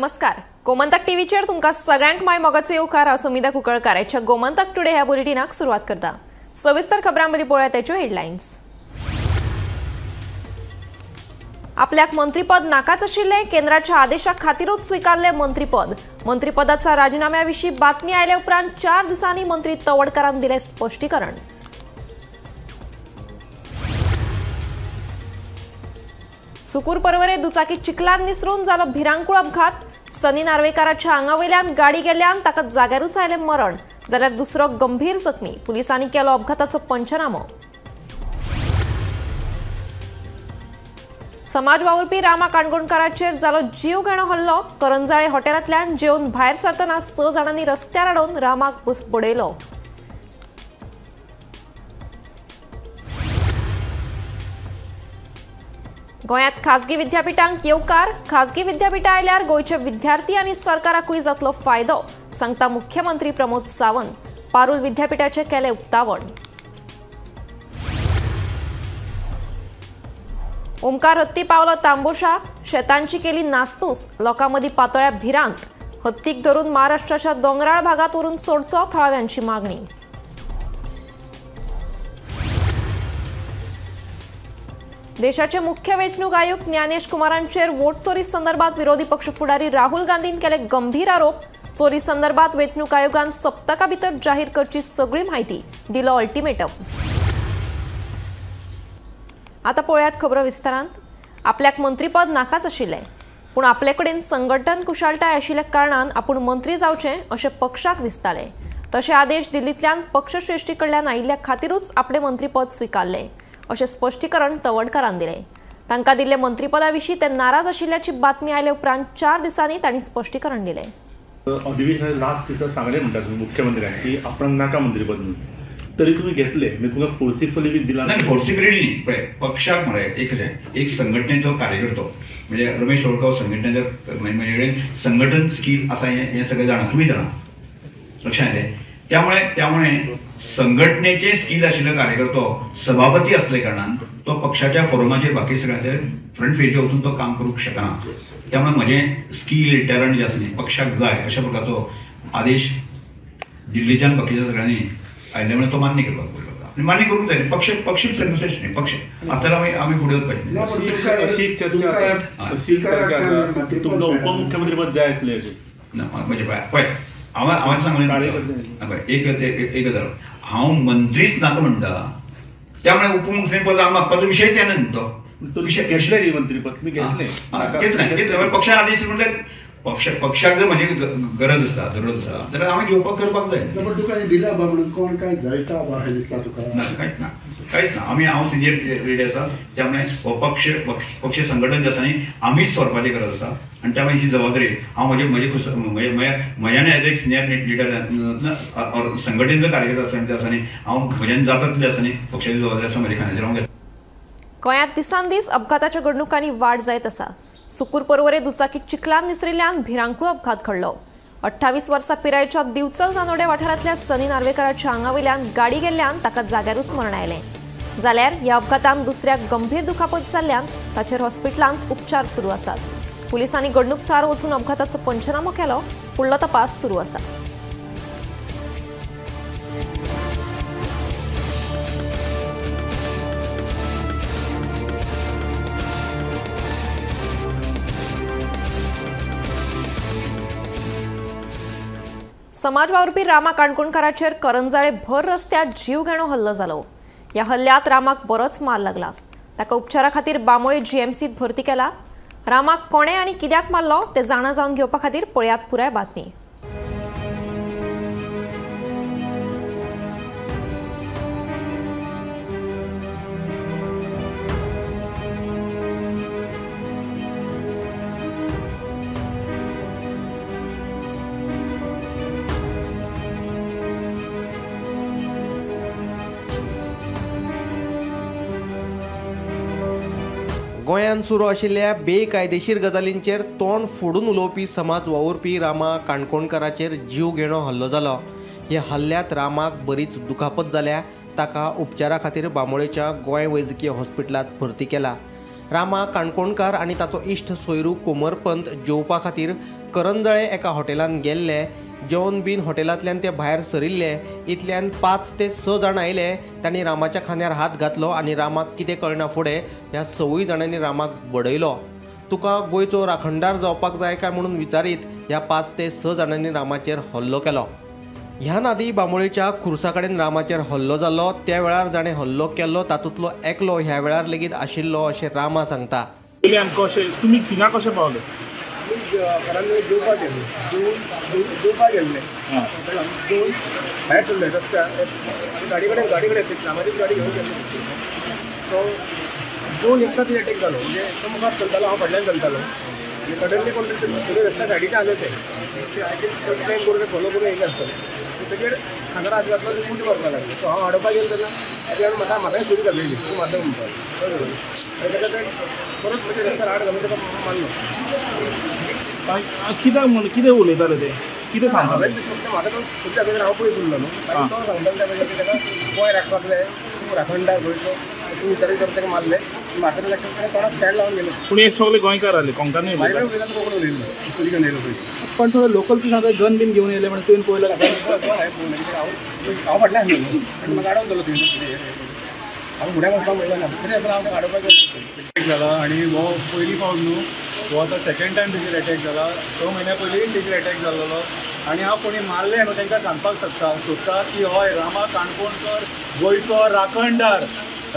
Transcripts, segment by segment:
नमस्कार, गोमंतक टीव्हीचेर तुमकां सगळ्यांक my मोगाचो येवकार. हांव सुमिता कुंकळकार आयच्या गोमंतक टुडे ह्या बुलेटिनाक सुरवात करता. सविस्तर खबरां मदीं पळोवया ताच्यो हेडलायन्स. आपल्याक मंत्रीपद नाकाच आशिल्लें, केंद्राच्या आदेशा खातीरूच स्विकारलें मंत्रीपद. मंत्रीपदाचा राजीनाम्या विशीं बातमी आयले उपरांत 4 दिसांनी मंत्री तवडकारान दिलें स्पश्टीकरण. सुकूर पर्वरे दुचाकी चिखलान निसरून जालो भिरांकूळ अपघात. सनी नार्वेकाराच्या आंगावयल्यान गाडी गेल्ल्यान ताका जाग्यारूच आयलें मरण, जाल्यार दुसरो गंभीर जखमी. पुलिसांनी केलो अपघाताचो पंचनामो. समाज वावुरपी रामा काणकोणकाराचेर जालो जीवघेणो हल्लो. करंजाळे हॉटेलांतल्यान जेवन भायर सरतना 6 जाणांनी रस्त्यार अडोवन रामाक बडयलो. गोंयांत खाजगी विद्यापीठांक येवकार. खाजगी विद्यापीठां आयल्यार गोंयचे विद्यार्थी आनी सरकाराकूय जातलो फायदो, सांगता मुख्यमंत्री प्रमोद सावंत. पारूल विद्यापीठाचें केलें उक्तावण. ओमकार हत्ती पावलो तांबोशा, शेतांची केली नासतूस, लोकां मदीं पातळ्या भिरांत. हत्तीक धरून महाराष्ट्राच्या दोंगराळ भागांत व्हरून सोडचो, थळाव्यांची मागणी. देशाचे मुख्य वेंचणूक आयुक्त ज्ञानेश कुमारांचेर वोट चोरी संदर्भात विरोधी पक्ष फुडारी राहुल गांधीन केले गंभीर आरोप. चोरी संदर्भात वेंचणूक आयोगान सप्तका भितर जाहीर करची सगळी माहिती, दिलो अल्टिमेटम. आता पळयात खबरो विस्तारांत. आपल्याक मंत्रीपद नाकाच आशिल्लें, पूण आपले कडेन संघटन कुशळटाय आशिल्ल्या कारणान आपूण मंत्री जावचें अशें पक्षाक दिसतालें. तशे आदेश दिल्लींतल्यान पक्षश्रेष्ठी कडल्यान आयिल्ल्या खातीरूच आपलें मंत्रीपद स्विकारलें, अशें स्पश्टीकरण तवडकारान दिलें. तांकां दिल्ले मंत्रीपदा विशीं ते नाराज आशिल्ल्याची बातमी आयले उपरांत 4 दिसांनी तांणी स्पश्टीकरण दिलें. अधिवेशनाच्या लास्ट दिसा सांगलें म्हणटा तुमी मुख्यमंत्र्यांक की आपणाक नाका मंत्रीपद म्हणून, तरी तुमी घेतले. म्हणजे तुमकां फोर्सिफली बी दिला ना? फोर्सिफली न्ही, पळय पक्षाक मरे एक कशें एक संघटनेचो कार्यकर्तो म्हणजे रमेश तवडकार संघटनेचो म्हणजे कडेन संघटन स्कील आसा हें सगळें जाणा, तुमी जाणा, लक्षात येलें. त्यामुळे त्यामुळे संघटनेचे स्कील आशिल्लो कार्यकर्तो सभापती असले कारणान तो पक्षाच्या फोरमाचेर बाकी सगळ्यांचेर फ्रंट पेजीर वचून तो काम करूंक शकना. त्यामुळे म्हजें स्कील टॅलंट जें आसा न्ही पक्षाक जाय अशा प्रकारचो आदेश दिल्लीच्यान बाकीच्या सगळ्यांनी आयिल्ल्या मुळे तो मान्य करपाक पडलो आनी मान्य करूंक जाय. पक्ष पक्ष सर्वश्रेष्ठ न्ही, पक्ष आसतना आमी फुडें वचपाचें. अशी चर्चा तुमकां उपमुख्यमंत्रीपद जाय आसलें अशें ना म्हणजे पळय हांवें हांवें सांगलें एक एक गजाल, हांव मंत्रीच नाका म्हणटा, त्यामुळे उपमुख्यमंत्रीपद हांव मागपाचो विशयच येना न्ही. तो विशय घेतले न्ही मंत्रीपद तुमी घेतलें घेतलें घेतलें पक्षान आदेश म्हणल्यार पक्ष पक्षाक जर म्हजी गरज आसा जरूरत आसा जाल्यार हांवें घेवपाक करपाक जाय. पूण तुका दिला बा म्हणून कोण काय जळटा बा अशें दिसता तुका? ना, कांयच ना, कांयच ना. आमी हांव सिनियर लिडर आसा, त्यामुळे हो पक्ष पक्ष संघटन जे आसा न्ही आमीच व्हरपाची गरज आसा आनी त्यामुळे ही जबाबदारी हांव म्हजे म्हजे म्हज्यान एज एक सिनियर लिडर संघटनेचो कार्यकर्ता आसा न्ही हांव म्हज्यान जाता तितलें आसा न्ही पक्षाची जबाबदारी आसा म्हज्या खांद्याचेर हांव घेता. गोंयांत दिसान दीस अपघाताच्या घडणुकांनी वाड जायत आसा. सुकूर पर्वरे दुचाकी चिखलान निसरिल्ल्यान भिरांकूळ अपघात घडलो. 28 वर्सां पिरायेच्या दिवचल नानोडे वाठारांतल्या सनी नार्वेकाराच्या आंगावयल्यान गाडी गेल्ल्यान ताका जाग्यारूच मरण आयलें. जाल्यार ह्या अपघातान दुसऱ्याक गंभीर दुखापत जाल्ल्यान ताचेर हॉस्पिटलांत उपचार सुरू आसात. पुलिसांनी घडणूक थळार वचून अपघाताचो पंचनामो केलो. फुडलो तपास सुरू आसा. समाज वावुरपी रामा काणकोणकाराचेर करंजाळे भर रस्त्यार जीवघेणो हल्लो जालो. ह्या हल्ल्यात रामाक बरोच मार लागला. ताका उपचारा खातीर बांबोळे जीएमसीत भरती केला. रामाक कोणें आनी कित्याक मारलो तें जाणा जावन घेवपा खातीर पळयात पुराय बातमी. गोंयांत सुरू आशिल्ल्या बेकायदेशीर गजालींचेर तोंड फोडून उलोवपी समाज वावुरपी रामा काणकोणकाराचेर जीवघेणो हल्लो जालो. ह्या हल्ल्यांत रामाक बरीच दुखापत जाल्या. ताका उपचारा खातीर बांबोळेच्या गोंय वैजकीय हॉस्पिटलांत भरती केला. रामा काणकोणकार आनी ताचो इश्ट सोयरू कोमरपंत जेवपा खातीर करंजळे एका हॉटेलान गेल्ले. जेवन बीन हॉटेलांतल्यान ते भायर सरिल्ले. इतल्यान 5 ते 6 जाण आयले. तांणी रामाच्या खांद्यार हात घातलो आनी रामाक कितें कळना फुडें ह्या 6 जाणांनी रामाक बडयलो. तुका गोंयचो राखणदार जावपाक जाय काय म्हणून विचारीत ह्या 5 ते 6 जाणांनी रामाचेर हल्लो केलो. ह्यान आदी बांबोळेच्या खुर्सा कडेन रामाचेर हल्लो जालो. त्या वेळार जाणें हल्लो केल्लो तातूंतलो एकलो ह्या वेळार लेगीत आशिल्लो अशें रामा सांगता. तुमी थिंगा कशें पावले? जेवपाक गेल्ले, जेवपाक गेल्ले, जेवन भायर सरले रस्त्यार, गाडी कडेन रामाची गाडी घेवन गेल्ले. सो जेवन एकदां ती अटॅक जालो, म्हणजे तो मुखार चलतालो, हांव फाटल्यान चलतालो. सडनली कोण तरी रस्त्या सायडीचे आसले ते प्लॅन करून फॉलो करून येयले आसतले. तेजेर खांदार हात घातलो, ते उडी मारपाक लागले. सो हांव आडोवपाक गेलो तेन्ना ताजे म्हाका म्हाकाय सुरी घातलेली, तूं मारता म्हणपाक. आनी ताका ते परत म्हणजे रस्त्यार आड घालून ताका मारलो. कित्याक म्हण कितें उलयताले ते, कितें सांगताले? म्हाका तो सुरी घातलेली, हांव पयस उरलो न्हू. मागीर तो सांगतालो त्या की ताका गोंय राखपाक जाय, तूं राखणदार गोंयचो, तूं विचारी तर ताका मारले. म्हाका लक्षात ताका तोंडाक शेण लावन गेलो. पूण हे सगळे गोंयकार आसले, कोंकणी उलयता, कोंकणी उलयल्लो, सुरी घेवन येयलो पयलीं. पण थोडे लोकल तूं सांगता गन बीन घेवन येयले म्हणून तुवें पळयलो? हांव फाटल्यान आसलो न्हू, आनी म्हाका आडोवन जालो थंय. हांव फुडें वचपाक मेळ्ळें ना, तरी आसतना हांव आडोवपाक अटॅक जाला. आनी हो पयली फावट न्हू, हो आतां सेकंड टायम तेजेर अटॅक जाला. 6 म्हयन्या पयलीं तेजेर अटॅक जाल्लो. आनी हांव कोणी मारलें न्हू तांकां सांगपाक सोदता की हय, रामा काणकोणकर गोंयचो राखणदार,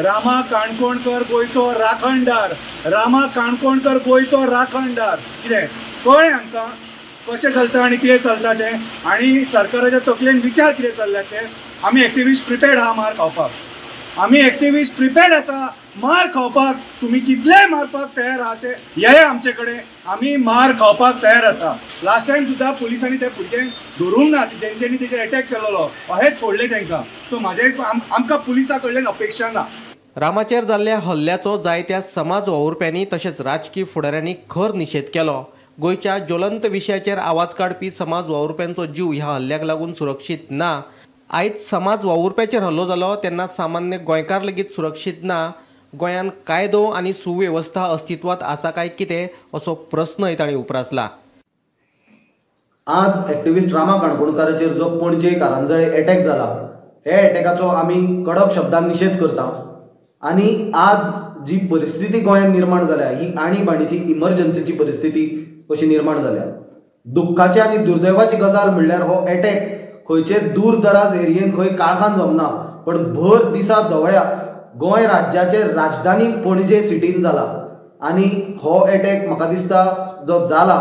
रामा काणकोणकर गोंयचो राखणदार, रामा काणकोणकर गोंयचो राखणदार. कितें कळ्ळें हांकां कशें चलता आनी कितें चलता तें, आनी सरकाराच्या तकलेन विचार कितें चल्ल्या ते. आमी एक्टिविस्ट प्रिपेर्ड आहा मार खावपाक, आमी एक्टिविस्ट प्रिपेर्ड आसा मार खावपाक. तुमी कितलेय मारपाक तयार आहा ते येया आमचे कडेन, आमी मार खावपाक तयार आसा. लास्ट टायम सुद्दां पुलिसांनी त्या भुरग्यांक धरूंक ना जेंच्यांनी तेजेर अटॅक केलेलो, अहेच सोडले तांकां. सो म्हाज्या आमकां पुलिसां कडल्यान अपेक्षा ना. रामाचेर जाल्ल्या हल्ल्याचो जायत्या समाज वावुरप्यांनी तशेंच राजकी फुडाऱ्यांनी खर निशेध केलो. गोंयच्या ज्वलंत विशयाचेर आवाज काडपी समाज वावुरप्यांचो जीव ह्या हल्ल्याक लागून सुरक्षीत ना. आयज समाज वावुरप्याचेर हल्लो जालो तेन्ना सामान्य गोंयकार लेगीत सुरक्षीत ना. गोंयांत कायदो आनी सुवेवस्था अस्तित्वांत आसा काय कितें असो प्रस्नय तांणी उप्रासला. आज एक्टिविस्ट रामा काणकोणकाराचेर जो पणजे कारंजळे अटॅक जाला, हे अटॅकाचो आमी कडक शब्दान निशेध करता. आनी आज जी परिस्थिती गोंयांत निर्माण जाल्या ही आणीबाणीची इमर्जन्सीची परिस्थिती कशी निर्माण जाल्या. दुख्खाची आनी दुर्दैवाची गजाल म्हणल्यार हो अटॅक खंयचे दूर दराज एरियेन खंय काळखान जमना, पण भर दिसा धवळ्या गोंय राज्याचे राजधानी पणजे सिटीन जाला. आनी हो अटॅक म्हाका दिसता जो जाला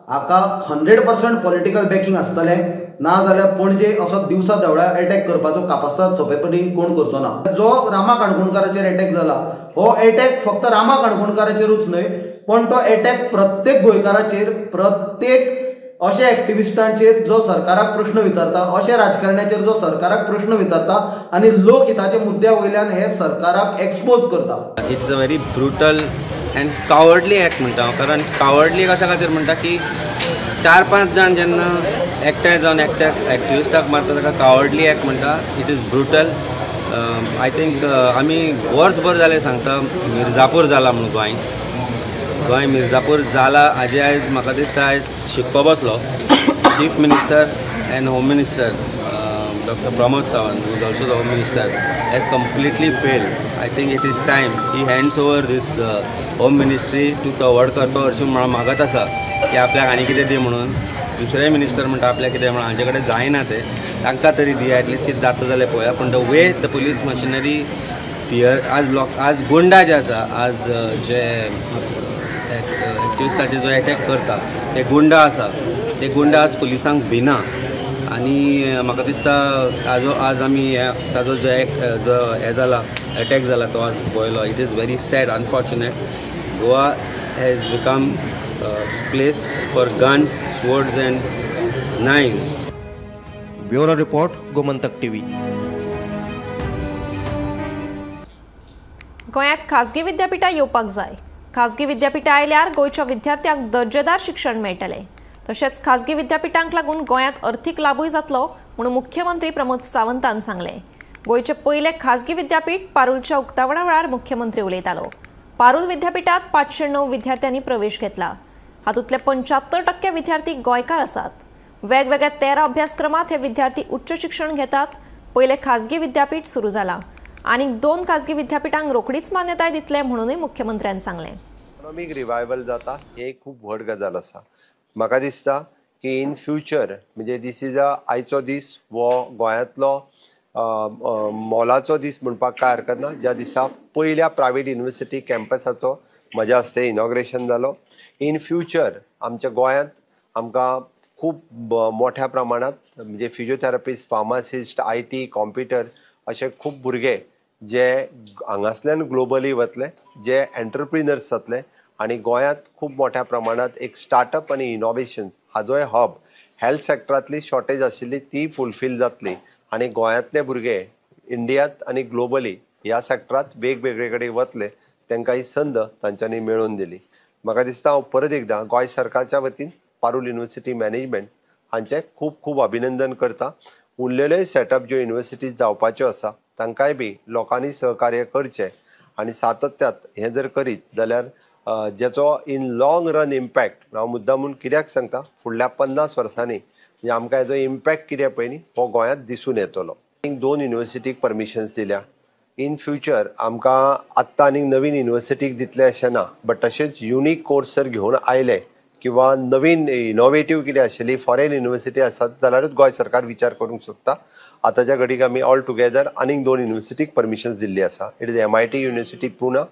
हाका 100% पॉलिटिकल बॅकिंग आसतलें, ना जाल्यार पणजे असो दिवसा धवळ्या अटॅक करपाचो कापास्ताद सोंपेपणी कोण करचो ना. जो रामा काणकोणकाराचेर अटॅक जाला हो अटॅक फक्त रामा काणकोणकाराचेरूच न्हय, पण तो अटॅक प्रत्येक गोंयकाराचेर, प्रत्येक अशे एक्टिविस्टांचेर जो सरकाराक प्रश्न विचारता, अशे राजकारण्याचेर जो सरकाराक प्रश्न विचारता आनी लोकहिताच्या मुद्द्या वयल्यान हे सरकाराक एक्सपोज करता. It's a very brutal and cowardly act म्हणटा हांव. कारण कावर्डली कशा खातीर म्हणटा की 4-5 जाण जेन्ना एकठांय जावन एकट्याक एक्टिविस्टाक मारता ताका कावर्डली एक्ट म्हणटा. It is brutal. I think आमी वर्सभर जालें सांगता मिर्जापूर जाला म्हणून गोंय, गोंय मिर्जापूर जाला हाजे आयज म्हाका दिसता आयज शिक्को बसलो. Chief minister and home minister doctor Pramod Sawant, who is also the home minister, has completely failed. I think it is time he hands over this home ministry to Tawadkar. तो अशें मागत आसा की आपल्याक आनी कितें दी म्हणून. दुसरे मिनिस्टर म्हणटा आपल्याक कितें म्हणून, हांचे कडेन जायना तें, तांकां तरी दी एटलिस्ट कितें जाता जाल्यार पळोवया. पूण the way the police machinery fear, आज लोक, आज गुंडा जे आसा, आज जे एक्टिविस्टाचे जो एटॅक करता ते गुंडा आसा, ते गुंडा आज पुलिसांक भिना. आनी म्हाका दिसता आज आमी ताजो जो जो हें जाला एटॅक जाला तो आज पळयलो. It is very sad, unfortunate. Goa has become place for guns, swords and knives. Bureau report, Gomantak TV. गोंयांत खाजगी विद्यापीठां येवपाक जाय. खाजगी विद्यापीठां आयल्यार गोंयच्या विद्यार्थ्यांक दर्जेदार शिक्षण मेळटलें. तशेंच खाजगी विद्यापीठांक लागून गोंयांत अर्थीक लाभूय जातलो म्हणून मुख्यमंत्री प्रमोद सावंतान सांगलें. गोंयचें पयलें खाजगी विद्यापीठ पारुलच्या उक्तावणा वेळार मुख्यमंत्री उलयतालो. पारुल विद्यापीठांत 509 विद्यार्थ्यांनी प्रवेश घेतला. हातूंतले 75% विद्यार्थी गोंयकार आसात. वेगवेगळ्या 13 अभ्यासक्रमात हे विद्यार्थी उच्च शिक्षण घेतात. पयले खाजगी विद्यापीठ सुरू जाला. आनीक 2 खाजगी विद्यापीठांक रोखडीच मान्यताय दितले म्हणूनय मुख्यमंत्र्यान सांगलें. इकॉनॉमीक रिवायवल जाता ही खूब व्हड गजाल आसा. म्हाका दिसता की इन फ्युचर म्हणजे this is a आयचो दीस हो गोंयांतलो मोलाचो दीस म्हणपाक काय हरकत ना, ज्या दिसा पयल्या प्रायवेट युनिवर्सिटी कॅम्पसाचो म्हज्या हस्ते इनॉग्रेशन जालो. इन फ्युचर आमच्या गोंयांत आमकां खूब मोठ्या प्रमाणांत म्हणजे फिजियोथेरपिस्ट, फार्मासिस्ट, IT, computer अशे खूब भुरगे जे हांगासल्यान ग्लोबली वतले, जे एंटरप्रिनर्स जातले आनी गोंयांत खूब मोठ्या प्रमाणांत एक स्टार्टअप आनी इनोवेशन्स हाजोय हब हेल्थ सेक्टरांतली शॉर्टेज आशिल्ली ती फुलफील जातली आनी गोंयांतले भुरगे इंडियांत आनी ग्लोबली ह्या सेक्टरांत वेगवेगळे कडेन वतले, तांकां ही संद तांच्यांनी मेळोवन दिली. म्हाका दिसता हांव परत एकदां गोंय सरकारच्या वतीन पारूल युनिवर्सिटी मॅनेजमेंट हांचें खूब खूब अभिनंदन करता. उरलेले सेटअप ज्यो युनिवर्सिटीज जावपाच्यो आसा तांकांय बी लोकांनी सहकार्य करचें आनी सातत्यात हें जर करीत जाल्यार जेचो इन लॉंग रन इम्पॅक्ट, हांव मुद्दामून कित्याक सांगता, फुडल्या 50 वर्सांनी म्हणजे आमकां हेजो इम्पॅक्ट कितें पळय न्ही हो गोंयांत दिसून येतलो. 2 युनिवर्सिटीक परमिशन्स दिल्या. इन फ्युचर आमकां आत्तां आनीक नवीन युनिवर्सिटीक दितले अशें ना, बट तशेंच युनीक कोर्स जर घेवन आयले किंवा नवीन इनोवेटीव कितें आशिल्ली फॉरेन युनिवर्सिटी आसात जाल्यारूच गोंय सरकार विचार करूंक सोदता. आतांच्या घडीक आमी ऑल टुगेदर आनीक 2 युनिवर्सिटीक परमिशन्स दिल्ली आसा. It is MIT university Pune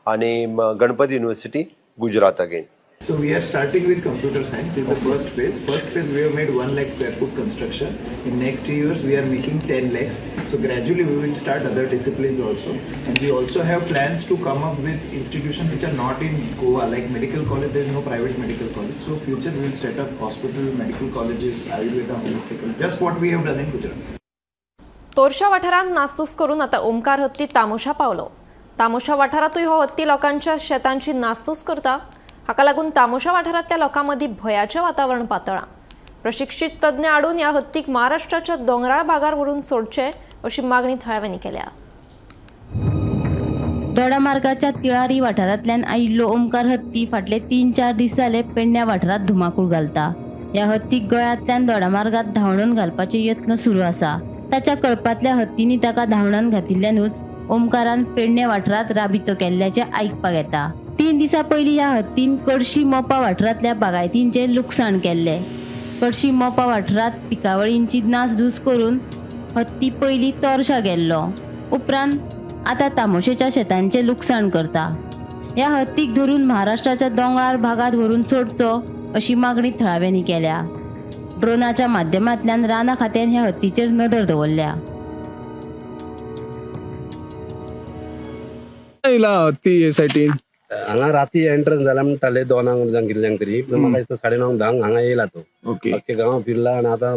आनी Ganpat university Gujarat again. So we are starting with computer science. This is the first phase. First phase we have made 1 lakh square foot construction. In next 2 years we are making 10 lakhs. So gradually we will start other disciplines also. And we also have plans to come up with institutions which are not in Goa, like medical college. There is no private medical college. So future we will set up hospital, medical colleges, Ayurveda, homeopathy college. Just what we have done in Gujarat. Torsha वाठारांत नासधूस करून आता ओमकार हत्ती तामोशा पावलो. तामोशा वाठारांतूय हो हत्ती लोकांच्या शेतांची नासधूस करता. हाका लागून तामोशा वाठारांतल्या लोकां मदीं भंयाचें वातावरण पातळ्ळां. प्रशिक्षित तज्ञ हाडून ह्या हत्तीक महाराष्ट्राच्या दोंगराळ भागार व्हरून सोडचे अशी मागणी थळाव्यांनी केल्या. दोडामार्गाच्या तिळारी वाठारांतल्यान आयिल्लो ओमकार हत्ती फाटले 3-4 दीस जाले पेडण्या वाठारांत धुमाकूळ घालता. ह्या हत्तीक गळ्यांतल्यान दोडामार्गात धांवडून घालपाचे यत्न सुरू आसा. ताच्या कळपांतल्या हत्तींनी ताका धांवडावन घातिल्ल्यानूच ओमकारान पेडणे वाठारांत राबितो केल्ल्याचें आयकपाक येता. 3 दिसां पयलीं ह्या हत्तीन कडशी मोपा वाठारांतल्या बागायतींचें लुकसाण केल्लें. कडशी मोपा वाठारांत पिकावळींची नासधूस करून हत्ती पयलीं तोरशा गेल्लो, उपरांत आतां तामोशेच्या शेतांचें लुकसाण करता. ह्या हत्तीक धरून महाराष्ट्राच्या दोंगराळ भागांत व्हरून सोडचो अशी मागणी थळाव्यांनी केल्या. ड्रोनाच्या माध्यमांतल्यान रानां खात्यान ह्या हत्तीचेर नदर दवरल्या. हत्ती सायटीन हांगा राती एंट्रन्स जाला म्हणटाले 2 जांक कितल्यांक तरी, पूण म्हाका दिसता 9:30 10 हांगा येयला तो. अख्खे गांव फिरला आनी आतां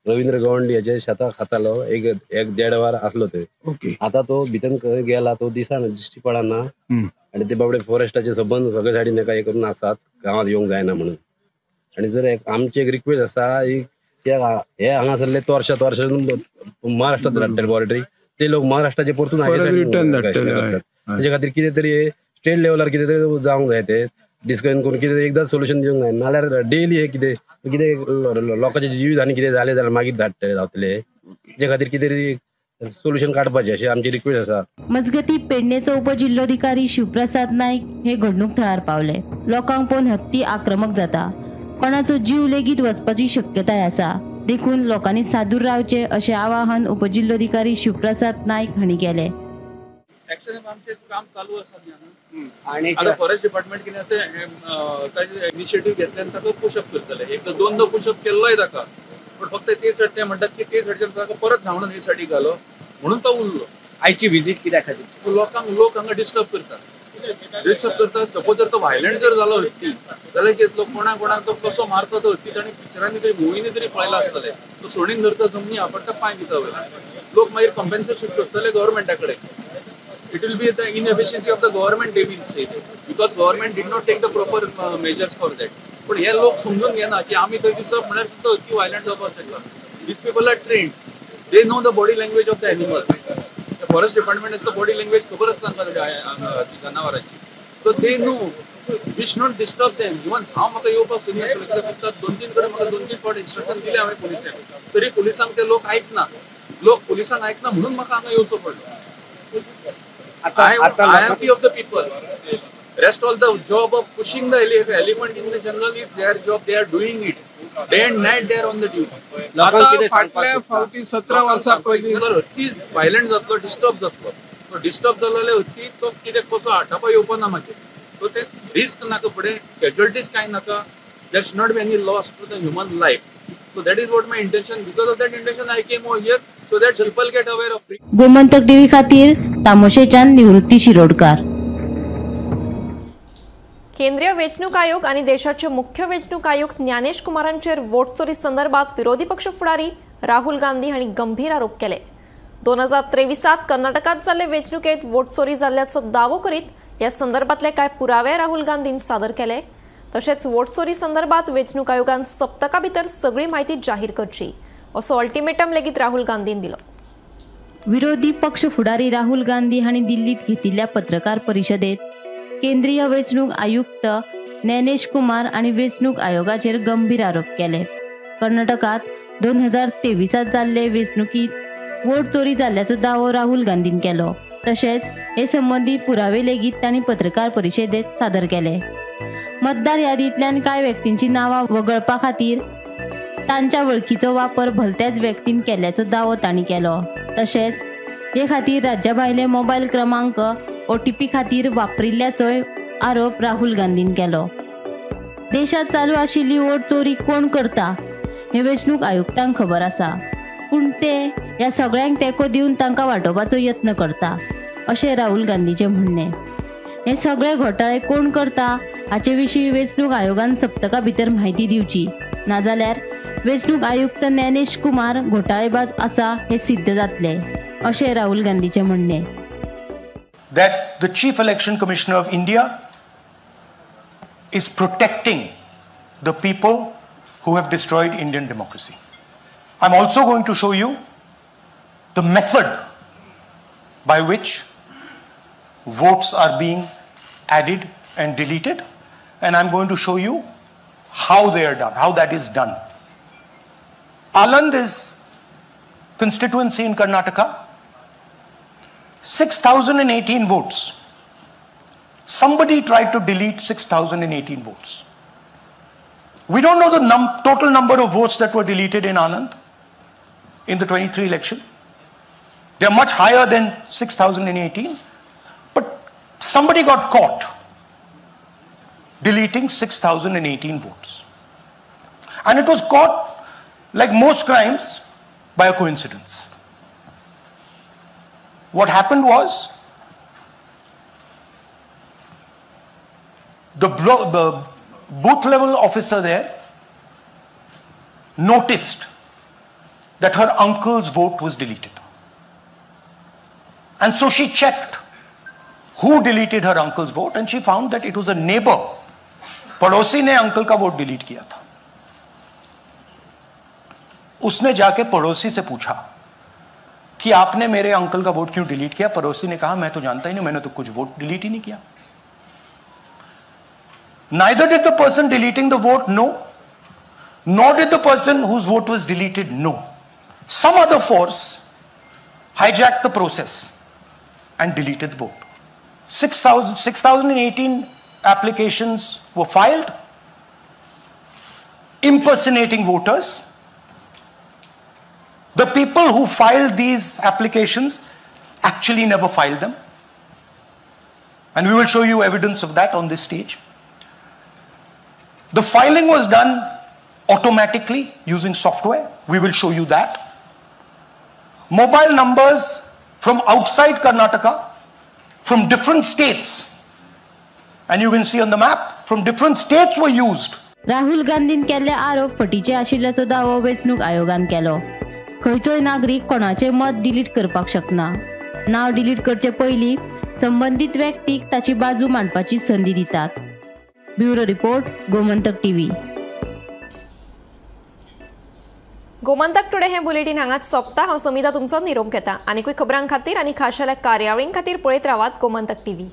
रवींद्र गवंडी हेजे शेतां खातालो एक 1.5 वर आसलो ते. आतां तो भितर खंय गेला तो दिसना, दिश्टी पडना. आनी ते बाबडे फॉरेस्टाचे सबंद सगळे सायडीन तेका हे करून आसात, गांवांत येवंक जायना म्हणून. आनी जर आमची एक रिक्वेस्ट आसा, हे हांगासरले तोरशा तोरशा महाराष्ट्रात धाडटले बॉर्डरी, ते लोक महाराष्ट्राचे परतून धाडटले. तेजे खातीर कितें तरी स्टेट लेवलार कितें तरी जावंक जाय, ते डिस्कशन करून कितें एकदां सोल्युशन दिवंक जाय. नाल्यार डेली हे कितें कितें लोकांचें जिवीत आनी कितें जालें जाल्यार मागीर धाडटले जातले. तेजे खातीर कितें तरी सोल्युशन काडपाचें अशें आमची रिक्वेस्ट आसा. मजगती पेडणेचो उपजिल्होधिकारी शिवप्रसाद नायक हे घडणूक थळार पावले. लोकांक पळोवन हत्ती आक्रमक जाता, कोणाचो जीव लेगीत वचपाची शक्यताय आसा, देखून लोकांनी सादूर रावचें अशें आवाहन उपजिल्होधिकारी शिवप्रसाद नायक हांणी केलें. एक्शन आमचें काम चालू आसा न्ही. आतां फॉरेस्ट डिपार्टमेंट कितें आसा ताजें इनिशिएटीव घेतलें आनी ताका पुशअप करतले. एकदां 2दा पुशअप केल्लोय ताका, पूण फक्त ते सायड ते म्हणटात की ते सायडच्यान ताका परत धांवडून हे सायडीक घालो म्हणून तो उरलो. आयची विजीट कित्या खातीर? लोकांक लोक हांगा डिस्टर्ब करतात, डिस्टर्ब करतात. सपोज जर तो व्हायलंट जर जालो हत्ती जाल्यार कितें कोणाक कोणाक तो कसो मारता तो हत्ती ताणें पिक्चरांनी तरी मुवींनी तरी पळयला आसतलें. तो सोडीन धरता जमनी आपडटा पांय दिता वयल्यान. लोक मागीर कंपेन्सेशन सोदतले गव्हर्मेंटा कडेन. It will be the inefficiency of the government, they will say that, because government did not take the proper measures for that. पण हे लोक समजून घेना की आमी थंय दिसप म्हळ्यार सुद्दां हत्ती व्हायलंट जावपाक शकता. These people are trained, they know the body language of the animal. Forest department आसता, बॉडी लँग्वेज खबर आसता तांकां जनावरांची. So they know We should not disturb them. Even हांव म्हाका येवपाक सोदिनासलो कित्याक फक्त 2-3 कडेन म्हाका 2-3 फावट इन्स्ट्रक्शन दिले हांवें पुलिसांक, तरी पुलिसांक ते लोक आयकना, लोक पुलिसांक आयकना म्हणून म्हाका हांगा येवचो पडलो. I am the of the people. Rest all the job of pushing the elephant in the jungle is their job. They are doing it day and night. They are on the duty. आता फाटल्या फावटी 17 वर्सां पयलीं हत्ती violent जातलो, disturb जातलो. तो disturb जालो जाल्यार हत्ती तो कितें कसो आटापा येवपा ना मागीर. सो ते रिस्क नाका, फुडें कॅज्युअलिटीज कांय नाका. There should not be any loss to the human life. So that is what my intention. Because of that intention I came over here so that people get aware of. Gomantak TV खातीर तामोशेच्यान निवृत्ती शिरोडकार. केंद्रीय वेंचणूक आयोग आणि देशाचे मुख्य वेंचणूक आयुक्त ज्ञानेश कुमारांचेर वोट चोरी संदर्भात विरोधी पक्ष फुडारी राहुल गांधी हांणी गंभीर आरोप केले. 2023 कर्नाटकात जाल्ले वेंचणुकेत वोट चोरी जाल्ल्याचो दावो करीत ह्या संदर्भातले कांय पुरावे राहुल गांधीन सादर केले. तशेंच वोट चोरी संदर्भात वेंचणूक आयोगान सप्तका भितर सगळी माहिती जाहीर करची असो अल्टिमेटम लेगीत राहुल गांधीन दिलो. विरोधी पक्ष फुडारी राहुल गांधी हांणी दिल्लीत घेतिल्ल्या पत्रकार परिशदेत केंद्रीय वेंचणूक आयुक्त ज्ञानेश कुमार आनी वेंचणूक आयोगाचेर गंभीर आरोप केले. कर्नाटकात 2023 जाल्ले वेंचणुकीत वोट चोरी जाल्ल्याचो दावो राहुल गांधीन केलो. तशेंच हे संबंदी पुरावे लेगीत तांणी पत्रकार परिशदेत सादर केले. मतदार यादींतल्यान कांय व्यक्तींची नांवां वगळपा खातीर तांच्या वळखीचो वापर भलत्याच व्यक्तीन केल्ल्याचो दावो तांणी केलो. तशेंच हे खातीर राज्या भायले मोबायल क्रमांक OTP खातीर वापरिल्ल्याचोय आरोप राहुल गांधीन केलो. देशात चालू आशिल्ली वोट चोरी कोण करता हे वेंचणूक आयुक्तांक खबर आसा, पूण ते ह्या सगळ्यांक तेंको दिवन तांकां वाटोवपाचो यत्न करता अशें राहुल गांधीचें म्हणणें. हे सगळे घोटाळे कोण करता हाचे विशीं वेंचणूक आयोगान सप्तका भितर म्हायती दिवची, नाजाल्यार वेंचणूक आयुक्त ज्ञानेश कुमार घोटाळेबाज आसा हें सिद्ध जातलें अशें राहुल गांधीचें म्हणणें. That the Chief Election Commissioner of India is protecting the people who have destroyed Indian democracy. I'm also going to show you the method by which votes are being added and deleted, and I'm going to show you how they are done, how that is done. Aland is constituency in Karnataka. 6,018 votes. Somebody tried to delete 6,018 votes. We don't know the total number of votes that were deleted in Anand in the 23 election. They are much higher than 6,018. But somebody got caught deleting 6,018 votes. And it was caught, like most crimes, by a coincidence. What happened was, the booth level officer there noticed that her uncle's vote was deleted. And so she checked who deleted her uncle's vote, and she found that it was a neighbor. पड़ोसी ने uncle का vote delete किया था. उसने जाके पड़ोसी से पूछा कि आपने मेरे अंकल का वोट क्यों डिलीट किया? पड़ोसी ने कहा मैं तो जानता ही नहीं, मैंने तो कुछ वोट डिलीट ही नहीं किया. Neither did the person deleting the vote know, nor did the person whose vote was deleted know. Some other force hijacked the process and deleted the vote. 6,018 applications were filed impersonating voters. The people who filed these applications actually never filed them. And we will show you evidence of that on this stage. The filing was done automatically using software. We will show you that. Mobile numbers from outside Karnataka, from different states, and you can see on the map, from different states were used. Rahul गांधीन केल्ले आरोप फटीचे आशिल्ल्याचो दावो वेंचणूक आयोगान केलो. खंयचोय नागरीक कोणाचें मत डिलीट करपाक शकना. नांव डिलीट करचे पयलीं संबंदीत व्यक्तीक ताची बाजू मांडपाची संदी दितात. Bureau report, Gomantak TV. Gomantak today हें बुलेटीन हांगाच सोंपता. हांव समिता तुमचो निरोप घेता. आनीकूय खबरां खातीर आनी खाशेल्या कार्यावळीं खातीर पळयत रावात गोमंतक टीव्ही.